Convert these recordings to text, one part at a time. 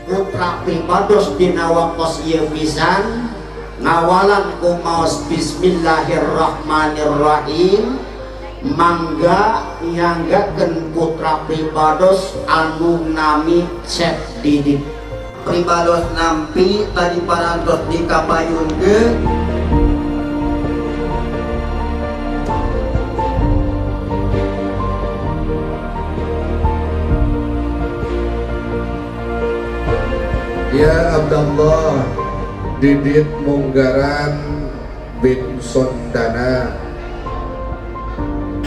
Putra pribados dina waktos ieu pisan ngawalan ku maos bismillahirrahmanirrahim, mangga nyanggakeun putra pribados anu nami Cep Didit. Pribados nampi tadi parantos dikabayunkeun. Ya Abdallah Didit Munggaran bin Sondana,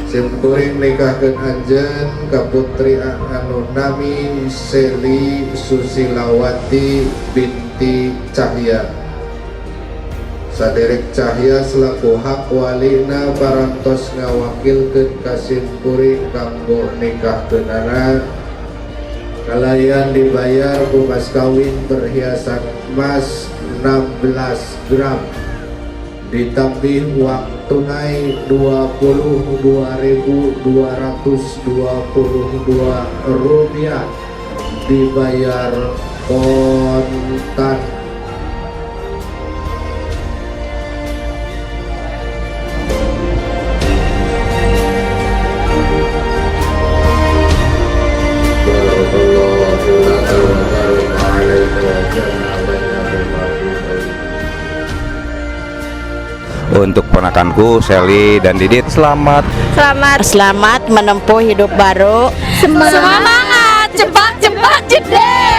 simkuring nikahkeun anjeun ka putri anu nami Seli Susilawati binti Cahya. Saderek Cahya selaku hak walina parantos ngawakilkeun ka simkuring kanggo nikahkeunana, kalayan dibayar ku mas kawin perhiasan emas 16 gram ditambih uang tunai 22.222 rupiah dibayar kontan. Barakallahu laka wa baraka alaika wa jama'a bainakuma fi khair. Untuk ponakanku Seli dan Didit, selamat. Selamat. Selamat menempuh hidup baru. Semangat, cepat cepat jedeh.